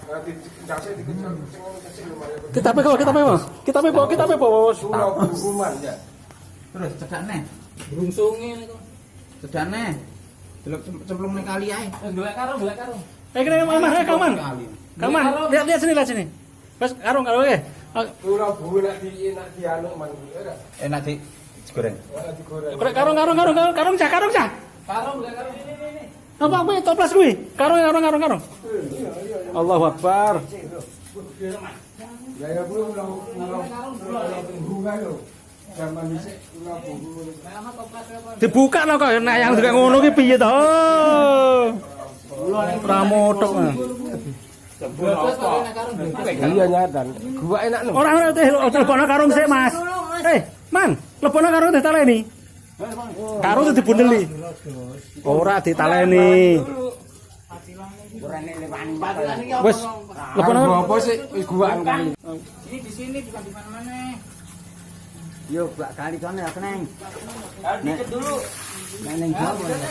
Nanti dikasih dikecil sing ngono kecil lumayan. Kitabe kok, kitabe kok. Kitabe kok, kitabe bos. Pulau Bungkuman ya. Terus cedak neh. Brungsunge niku. Cedak neh. Delok cemplung ning kali ae. Golek karung, golek karung. Eh, kene Mas, eh, Kang Man. Kali. Kang Man, lihat lihat sini, lihat sini. Wes karung karung oke. Pulau Bungku nek di anu man ora. Enak di digoreng. Ora digoreng. Korek karung karung karung karung karung cah karung cah. Karung, golek karung. Ini, ini, ini. Apa kuwi toples kuwi? Karung karung karung karung. Allahu Akbar. Ya ya kuwi pulau pulau pulau Bungku kae lho. Zaman dhisik Pulau Bungku. Dibuka lho kok nek yang juga ngono ki piye to? Ora motok. Iya nyata. Gua enak lho. Ora ora teh lebokno karung sik, Mas. Eh, Man, lebokno karung ditaleni. Karung itu dibundeli. Ora ditaleni. Wes, lebokno Kanggo apa sih guaan kali? Ini di sini bukan di mana-mana. Yo, gak kali kono ya keneng. Dikit dulu. Nek ning Jawa ya.